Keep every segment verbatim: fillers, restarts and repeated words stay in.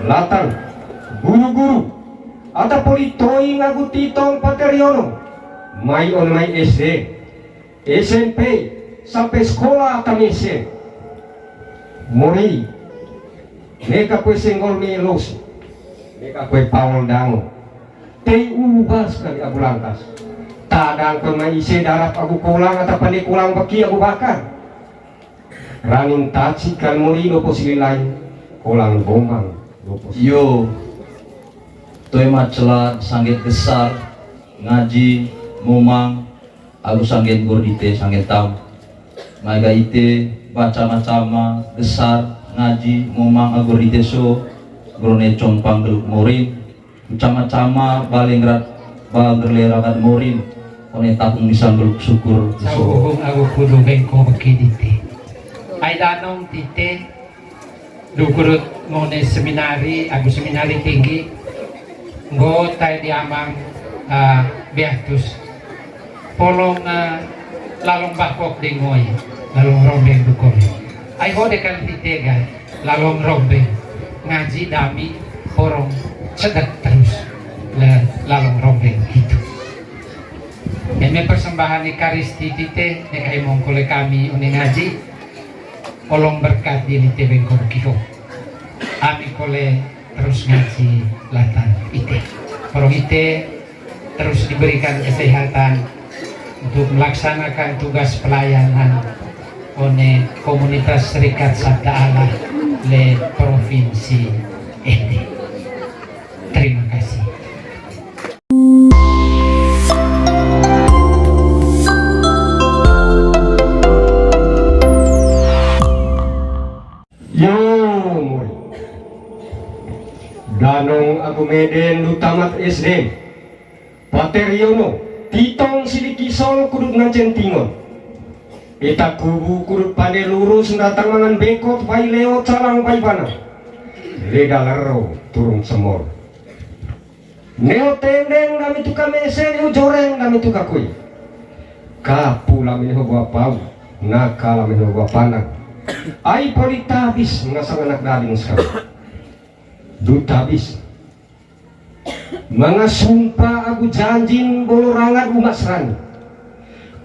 Latang, guru-guru, ata poli toing agu titong pateriono, mai one mai S D, S M P, sampe sekolah ata mese. Mori, neka kue senggol melosi, neka kue paol dango. Tei ubas kali abu langkas. Tadang kue mai ise darap agu kolang ata pande kolang beki abu bakar. Ranin taci kan mori dopo sililain, kolang gombang dopo sililain. Yo, toe macela sangget gesar, ngaji, momang, agu sangget gor dite, sangget tam. Mai ga ite, baca macama, gesar, ngaji, momang, agu gor dite so, gor ne compang geluk morin. Cama-cama bale nggerat, ba nggerle ragat morin, one tapung misang geluk syukur. Sau uhung agu kudu bengko beki dite. Ai danong tite, du kudut ngo one seminari, agu seminari tinggi, nggo tai di amang, ah, Beatus. Polong, ah, lalong bakok di ngoi, lalong rombeng dukon. Ai ho dekan tite ga, lalong rombeng. Ngaji dami, porong, sedek terus. Le, lalong rombeng itu. Eme persembahan Ekaristi tite, ne kai mong kole kami, one ngaji, olong berkat di lite bengkor kiho. Ami kole terus ngaji latang ite. Porong ite, terus diberikan kesehatan untuk melaksanakan tugas pelayanan one komunitas Serikat Sabda Allah le Provinsi ini. Terima kasih. Yo, mori. Danong agu meden du tamat S D. Pateriono, titong sidiki sol kudut ngancen tingon. Ita kubu kudut pande lurus ndatang mangan bekot pai leo calang pai bana. Leda lero turung cemor. Neho tendeng dami tuka mese, neho joreng dami tuka kui. Kapu lami neho gua pau, naka lami neho gua panang. Ai poli tabis ngasang anak dading sekali. Du tabis. Manga sumpa agu janjin bolo rangan umas rani.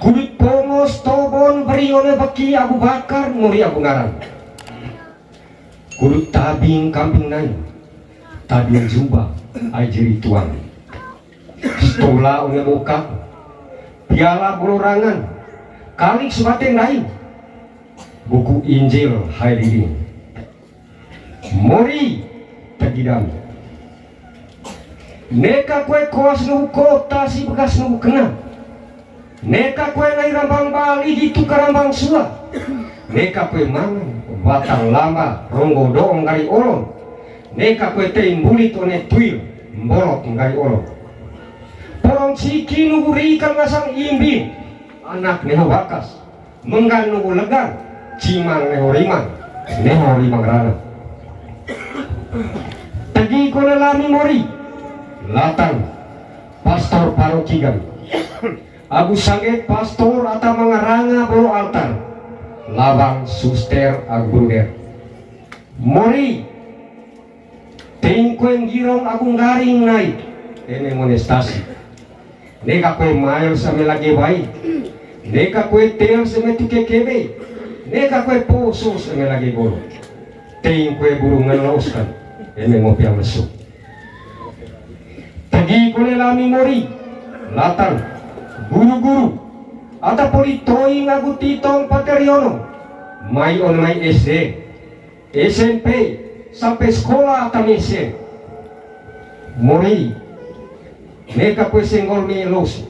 Kudut pongos tobon beri one beki abu bakar mori abu ngaran. Kudut tabing kambing nai, tabing jumba ai jeri tuang. Sitola one bokak, piala bolo rangan, kalik sebate nai, buku Injil hai diding. Mori tegi dami. Neka kue koas nubu kota si bekas nubu kena. Neka kue nai rambang bali di tuka rambang sua. Neka kue mangan batang lamba ronggo doong nggari olon. Neka kue tei mbulit one tuil mbolot nggari olon. Porong siki nubu rika ngasang imbi. Anak neho bakas. Menggan nubu legan, cimang neho rimang, neho rimang rana. Tegi kole lami mori, latang, pastor paroki gami. Abu sangget pastor ata mangaranga bolo altar, labang suster agu bruder. Mori, Teing kue nggirong agu nggaring nai, eme ngo one stasi. Neka kue mail seme lage bai. Neka kue tel seme tuke kebe. Neka kue poso seme lage golo. Teing kue burung ngelos kan, eme ngo piang lesu. Tegi kole lami mori, latang, guru-guru, ata poli toing agu titong pateriono, mai one mai S D. S M P sampe sekolah ata mese. Mori, neka kue senggol melosi,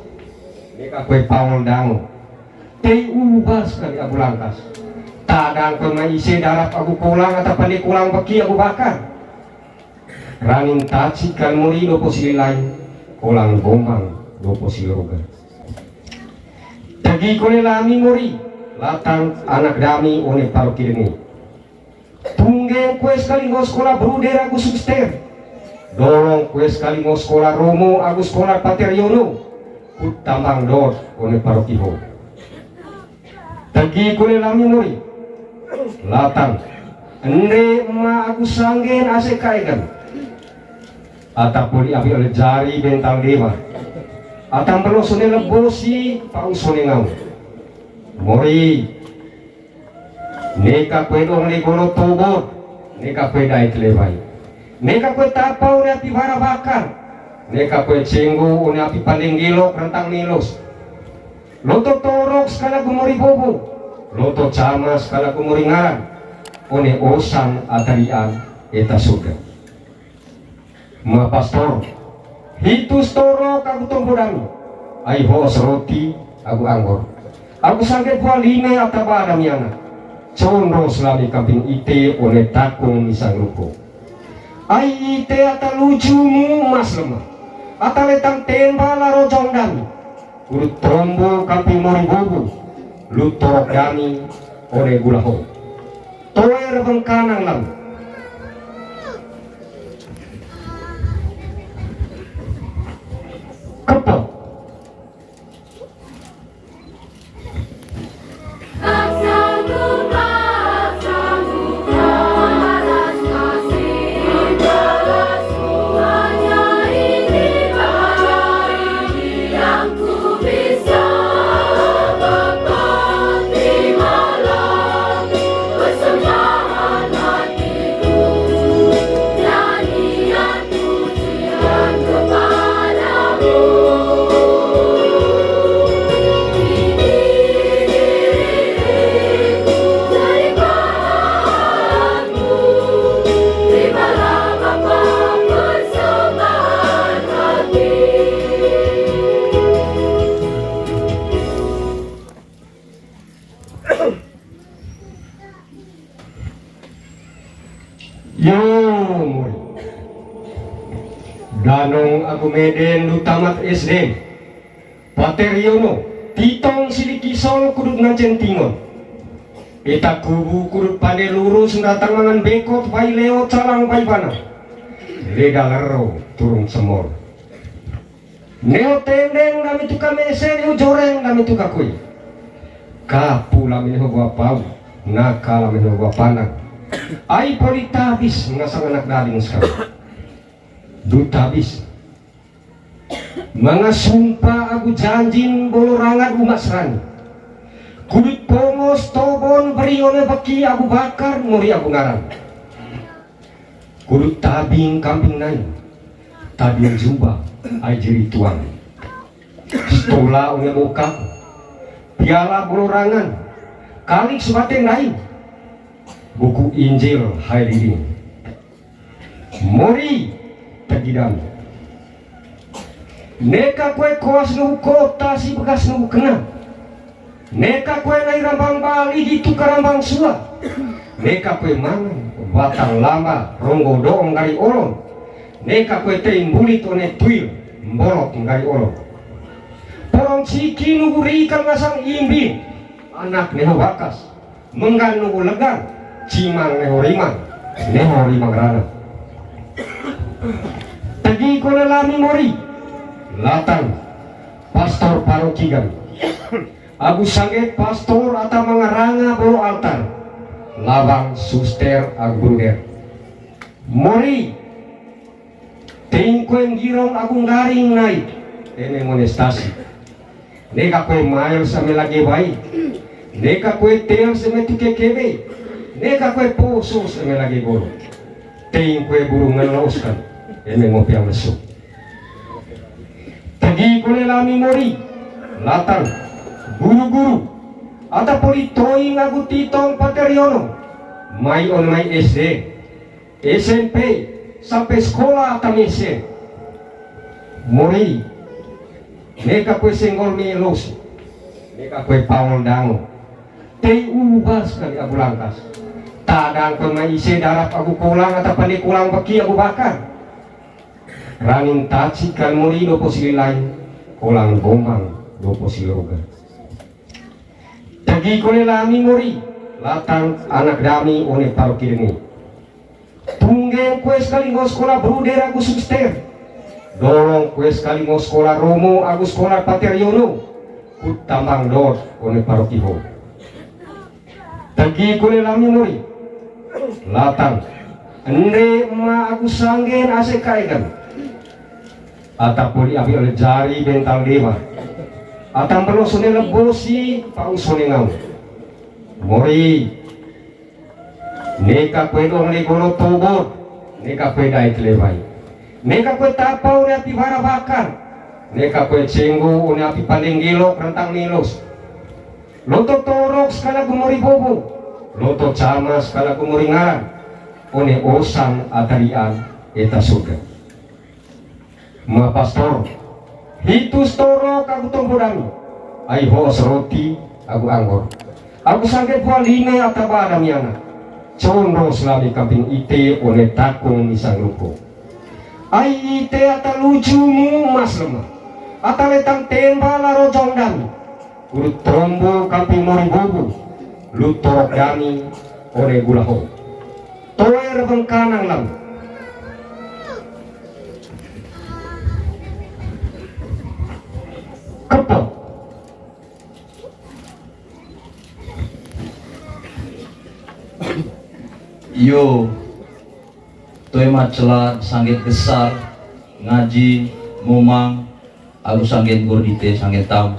neka kue paol dango. Tei ubas kali abu langkas. Tadang kue maise darap abu kolang ata pande kolang beki abu bakar. Ranin taci kan mori dopo sililain, kolang gombang dopo silirogan. Tegi kole lami mori, latang anak dami one paroki demi. Tunggeng kue sekali ngo sekolah bruder agu suster. Dolong kue sekali ngo sekolah romo agu sekolah pateriono. Kut tambang dot one paroki ho. Tegi kole lami mori. Latang. Ende ema agu sanggen ase kaegan. Ata poli api ole jari bental dewa. Ata mbelos one lebosi, paus one ngau. Mori. Neka kue dong ne golo tobot. Neka kue dait lewai. Neka kue tapa one api wara bakar. Neka kue cenggo one api paling gelok rentang milos. Loto torok sekala gumori bobo. Loto cama sekala gumori ngaran. One osang atarian eta surga. Ma pastor, hitu sitoro kagu tombo dami, ai ho'os roti agu anggor. Agu sangge bua lime ata ba dami anak. Condo selami kamping ite one takung misang ruko. Ai ite ata lujumu emas lemah. Ata letang temba la rojong dami. Kudut tombo kamping mori bobo, lut torok dami one gula ho. Toe rebeng kanang lam. Kepo. Yo, mori. Danong agu meden lu tamat S D. Pater Yono, titong sidik kisol kudut ngancen tingon. Ita kubu kudut pande lurus ndatang mangan bekot, pai leo, calang, pai bana. Leda lero, turung semol. Neho tendeng dami tuka mese, neho joreng dami tuka kui. Kapu lami neho gua pau, naka lami neho gua pandang. Ai poli tabis ngasang anak dading sekali. Du tabis. Manga sumpa agu janjin bolo rangan umas rani. Kudut pongos tobon beri one beki agu bakar mori agu ngaran. Kudut tabing kambing nai, tabing jubah ai jeri tuang. Sitola one bokak, piala bolo rangan, kalik sebate nai, buku Injil hai diding. Mori tegi dami. Neka kue koas nunggu kota si bekas nunggu kena. Neka kue nai rambang bali di tuka rambang sua. Neka kue mangan batang lamba ronggo doong gari olon. Neka kue tei mbulit one tuil mbolot gari olon. Porong siki nunggu rikal ngasang imbi. Anak neho bakas. Menggan nunggu legan, cimang neho rimang, neho rimang rana. Tegi kole lami mori, latang, pastor paroki gami. Agu sangge pastor ata mangaranga bolo altar, lawang suster agu bruder. Mori, Teing kue nggirong agu nggaring nai, eme monestasi. Neka kue mael seme lage bai. Neka kue tel seme tuke kebe. Neka kue poso seme lage golo. Teing kue burung ngelos kan, eme ngopi yang lesu. Tegi kole lami mori, latang, guru-guru, ata poli toing agu titong pateriono, mai on mai S D. S M P sampe sekolah ata mese. Mori, neka kue senggol melosi, neka kue paol dango. Tei ubas kali agu langkas. Tadang kue maise darap agu kolang ata pande kolang beki agu bakar. Ranin taci kali mori dopo sili lain, kolang gombang dopo sili roga. Tegi kole lami mori, latang anak dami one paroki deni. Tunggeng kue sekali ngo sekolah bruder agu suster. Dorong kue sekali ngo sekolah romo agu sekolah pateriono. Kut tambang dot one paroki ho. Tegi kole lami mori. Latang. Ende ema agu sanggen ase kaegan. Ata poli api ole jari bental dewa. Ata mbelos one lebosi, paus one ngau. Mori. Neka kue dong ne golo tobor, neka kue dai telewai. Neka kue tapa one api bara bakar, neka kue cenggo one api pandeng gelo rentang nilos. Loto torok sekala gumori bobo, loto cama sekala gumori ngaran, one osang atarian eta surga. Ma pastor, hitu sitoro kagu tombo dami, ai ho'os roti agu anggor. Agu sangge bua lime ata ba dami ana. Condo selami kamping ite one takung misang luko. Ai ite ata lujumu emas lemah. Ata letang temba laro jong dami. Urut trombo kamping mori bobo, lutorok dami one gula ho. Toe rebeng kanang lam. Kepo. Yo. Toe ma cela sangget gesar, ngaji, momang, agu sanggen gor dite sanggen tam.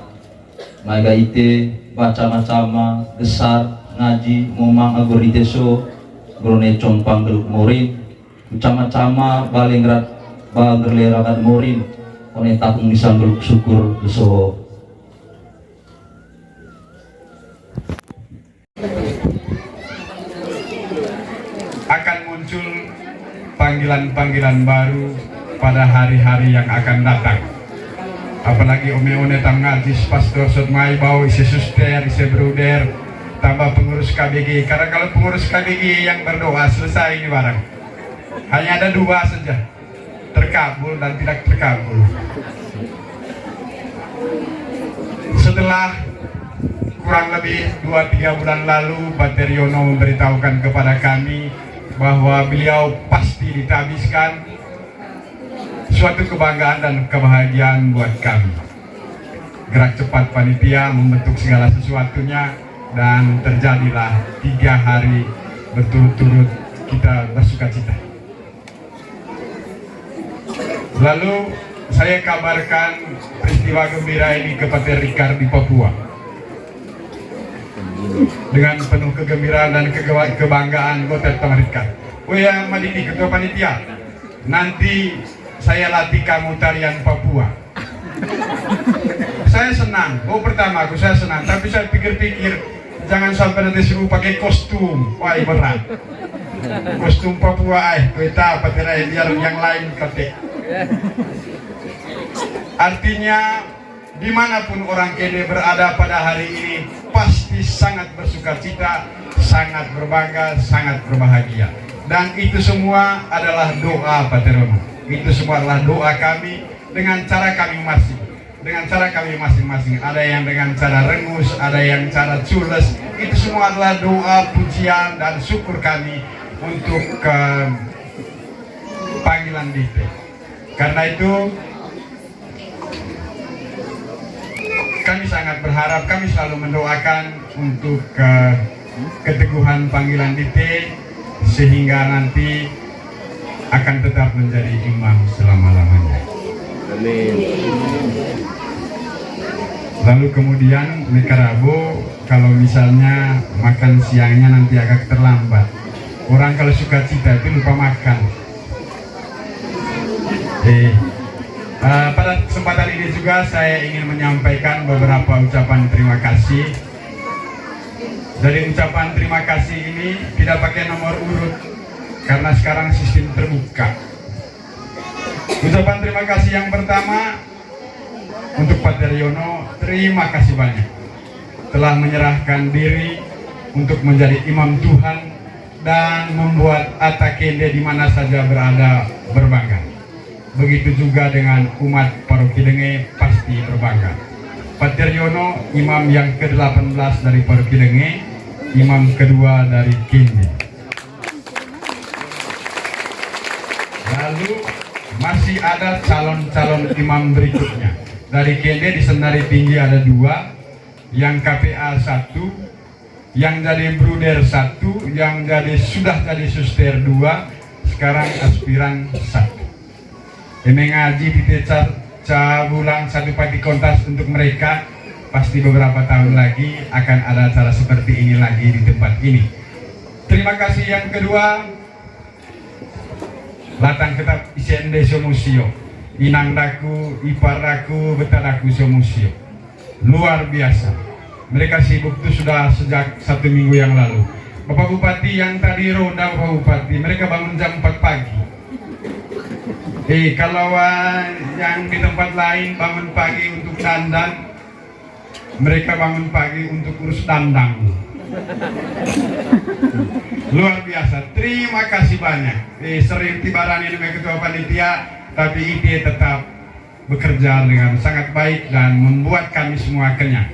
Mai ga ite, ba cama-cama, gesar, ngaji, momang, agu gor dite so, gor ne compang geluk morin, cama-cama, ba lengrat, ba gerle rakat morin, one takung misang geluk syukur, so. Akan muncul panggilan-panggilan baru pada hari-hari yang akan datang. Apalagi ome one tam ngaji, pastor sot mai bau ise suster, ise bruder, tambah pengurus K B G. Karena kalau pengurus K B G yang berdoa selesai ini barang. Hanya ada dua saja. Terkabul dan tidak terkabul. Setelah kurang lebih dua tiga bulan lalu, Pater Yono memberitahukan kepada kami bahwa beliau pasti ditabiskan, suatu kebanggaan dan kebahagiaan buat kami. Gerak cepat panitia membentuk segala sesuatunya, dan terjadilah tiga hari berturut-turut kita bersuka cita. Lalu saya kabarkan peristiwa gembira ini ke Pater Rikard di Papua. Dengan penuh kegembiraan dan kege-, kebanggaan, Pater Rikard. Oh ya, Madidi, ketua panitia. Nanti saya latih kamu tarian Papua. Saya senang. Oh, pertama aku saya senang, tapi saya pikir-pikir, jangan sampai nanti suruh pakai kostum. Wah, berat. Kostum Papua, eh, kita apa tidak, biar yang lain kate. Artinya, dimanapun orang Kende berada pada hari ini, pasti sangat bersuka cita, sangat berbangga, sangat berbahagia. Dan itu semua adalah doa Pater Yono. Itu semua adalah doa kami dengan cara kami masing. Dengan cara kami masing-masing. Ada yang dengan cara rengus, ada yang cara cules. Itu semua adalah doa, pujian, dan syukur kami untuk, eh, panggilan dite. Karena itu, kami sangat berharap, kami selalu mendoakan untuk, eh, keteguhan panggilan dite, sehingga nanti akan tetap menjadi imam selama-lamanya. Amin. Lalu kemudian, Mekarabo, kalau misalnya makan siangnya nanti agak terlambat, orang kalau suka cita itu lupa makan. Eh, eh, pada kesempatan ini juga saya ingin menyampaikan beberapa ucapan terima kasih. Dari ucapan terima kasih ini tidak pakai nomor urut, karena sekarang sistem terbuka. Ucapan terima kasih yang pertama untuk Pater Yono, terima kasih banyak telah menyerahkan diri untuk menjadi imam Tuhan dan membuat Ata Kende di mana saja berada berbangga. Begitu juga dengan umat Paroki Denge pasti berbangga. Pater Yono, imam yang kedelapan belas dari Paroki Denge, imam kedua dari Kende. Lalu masih ada calon-calon imam berikutnya. Dari Kende di Sendari Tinggi ada dua, yang K P A satu, yang jadi bruder satu, yang jadi, sudah jadi suster dua, sekarang aspiran satu. Eme ngaji tite ca, ca bulan satu pati kontas untuk mereka, pasti beberapa tahun lagi akan ada acara seperti ini lagi di tempat ini. Terima kasih. Yang kedua, Latang tetap isende somusio. Inang daku, ipar daku, beta daku somusio. Luar biasa. Mereka sibuk tuh sudah sejak satu minggu yang lalu. Bapak Bupati yang tadi ronda, Bapak Bupati, mereka bangun jam empat pagi. Eh, kalau, ah, yang di tempat lain bangun pagi untuk dandan, mereka bangun pagi untuk urus dandang. Luar biasa. Terima kasih banyak. Eh, sering tibarani namanya ketua panitia, tapi ite tetap bekerja dengan sangat baik dan membuat kami semua kenyang.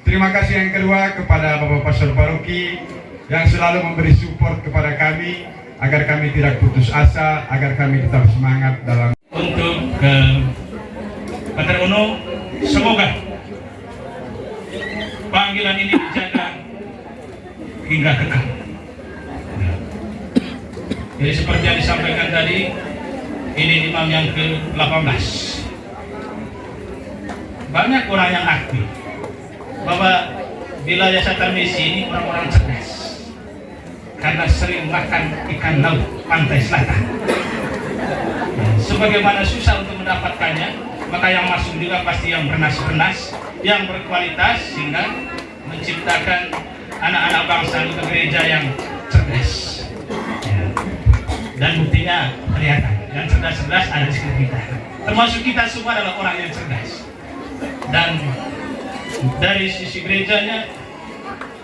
Terima kasih yang kedua kepada Bapak Pastor Paroki yang selalu memberi support kepada kami agar kami tidak putus asa, agar kami tetap semangat dalam untuk ke Pater Uno, semoga panggilan ini dijaga hingga kekal. Ya. Jadi seperti yang disampaikan tadi, ini imam yang ke delapan belas. Banyak orang yang aktif. Bahwa wilayah Satar Mesi ini orang-orang cerdas. Karena sering makan ikan laut pantai selatan. Ya, sebagaimana susah untuk mendapatkannya, maka yang masuk juga pasti yang bernas-bernas, yang berkualitas, sehingga menciptakan anak-anak bangsa atau gereja yang cerdas. Ya. Dan buktinya kelihatan, yang cerdas-cerdas ada di sekitar kita. Termasuk kita semua adalah orang yang cerdas. Dan dari sisi gerejanya,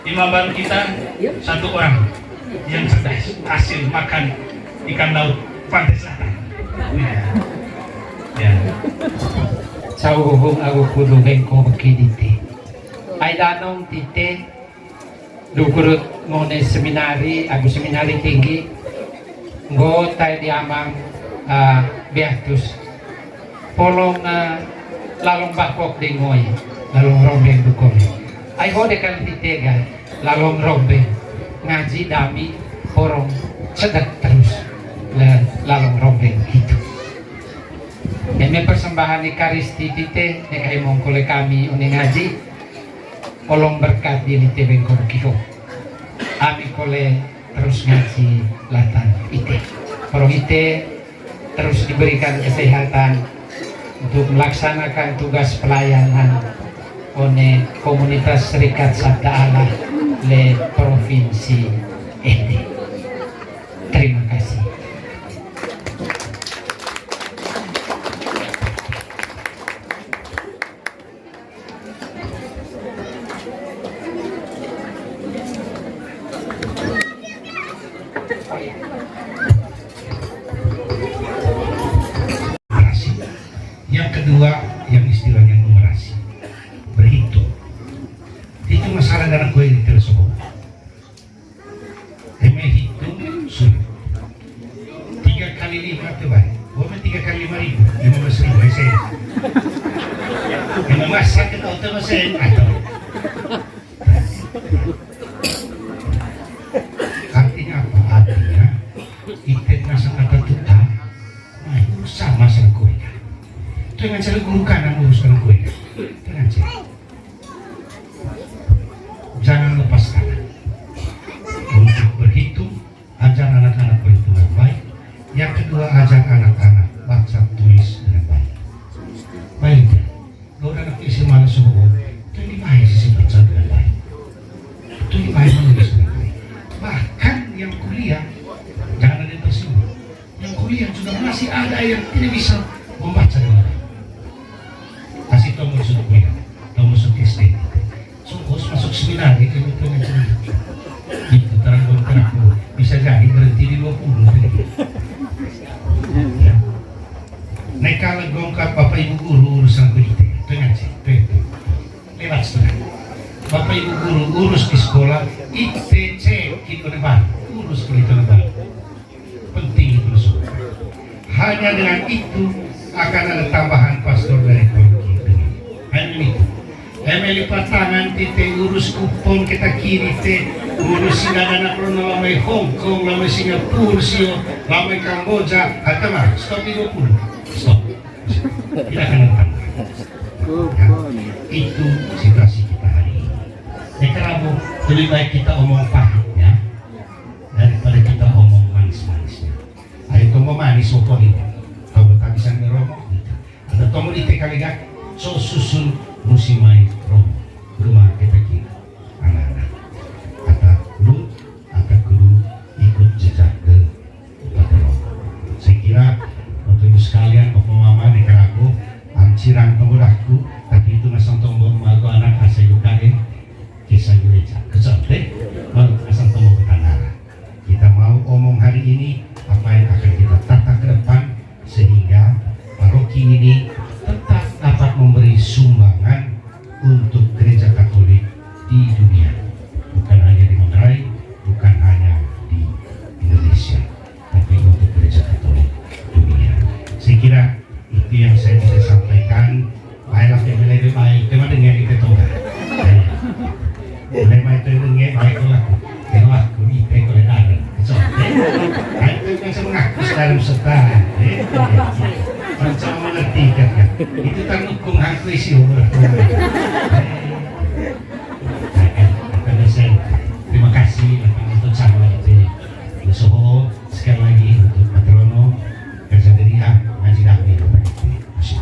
imam baru kita satu orang yang cerdas, hasil makan ikan laut pantai selatan. Ya. Ya. Sahuhung agu kudu bengko beki dite. Ai danong tite, dukurut ngone seminari, agu seminari tinggi, nggo tai di amang, ah, Beatus. Polong, ah, lalong bakok di ngoi, lalong rombeng dukon. Ai hode kali titega, lalong rombeng, ngaji dami, porong, sedek terus, le, lalong rombeng gitu. Eme persembahan Ekaristi tite, ne kai mongkole kami, one ngaji, Olong berkat di lite bengkor kiho. Ami kole terus ngaji latang ite. Porong ite terus diberikan kesehatan untuk melaksanakan tugas pelayanan one komunitas Serikat Sabda Allah le Provinsi Ende. Terima kasih. Numerasi. Yang kedua, yang istilahnya numerasi, berhitung. Itu masalah dalam kue di Telsobo. Eme hitung sulit. Tiga kali lima tuh baik. Gua mah tiga kali lima ribu, lima belas ribu, eh, saya. Lima belas saya kena oto, saya atau. Artinya apa? Artinya, ite masa kata tuh, ah, nah, itu sama sama kue. Tuh yang cari guru kanan, urus kanan kue. Tuh yang cari. Jangan lepas tangan. Untuk berhitung, ajar anak-anak berhitung yang baik. Yang kedua, ajar anak-anak baca tulis dengan baik. Baik, ya. Kalau udah anak isi malas semua, itu dimain sisi baca dengan baik. Itu dimain menulis dengan baik. Bahkan yang kuliah, jangan ada yang tersinggung. Yang kuliah juga masih ada yang tidak bisa membaca dengan baik. Kasih tahu murid kuliah, tahu murid S D. Sungguh masuk seminar itu, itu, itu. Itu terang terang, bisa jadi berhenti di dua puluh. Ya. Nah, kalau gongkap Bapak Ibu guru urusan kuliah, itu ngaji, itu, itu. Lewat sudah. Bapak Ibu guru urus di sekolah, I T C, kita depan, urus kuliah depan. Penting itu semua. Hanya dengan itu akan ada tambahan pastor dari Turki. Hanya itu. Eme lipat tangan tite urus kupon kita kiri te, Urus sila anak rona lamai Hong Kong, lamai Singapura, sio, lamai Kamboja, kata mah, stop di dua puluh. Stop. Tidak akan tambah. Ya, itu situasi kita hari ini. Ya, kenapa? Lebih baik kita omong pahitnya daripada kita omong manis-manisnya. Ayo, tunggu manis, sopon ini. Kalau tak bisa ngerokok, gitu. Ada tonggo di T K W Gak, so susun musimai romo. Rumah kita kira. Anak-anak. Kata lu, kata guru, ikut jejak ke Bapak Romo. Saya kira, Bapak Ibu sekalian, Bapak Mama di Karago, am cirang tonggo dahku, tapi itu masang tonggo mago anak asa yuka, eh, kisah gereja. Kecil, eh, baru masang tonggo ke tanah. Kita mau omong hari ini apa yang akan kita tata ke depan sehingga paroki ini tetap dapat memberi sumbangan untuk gereja Katolik di dunia. Bukan hanya di Manggarai, bukan hanya di Indonesia, tapi untuk gereja Katolik dunia. Saya kira itu yang saya bisa sampaikan. Baiklah, kayak mulai baik. Coba dengar kita tahu. Mulai baik itu dengar baik lah. Kalau aku itu kalau ada. So, eh, aku kan sama ngaku sekarang serta. Eh, sama mengerti kan. Itu kan hukum aku isi umur. Akan, akan selesai. Terima kasih, akan untuk sama itu. Usaha sekali lagi untuk Patrono, kerja dari A, ngaji dami, Bapak Ibu. Terima kasih.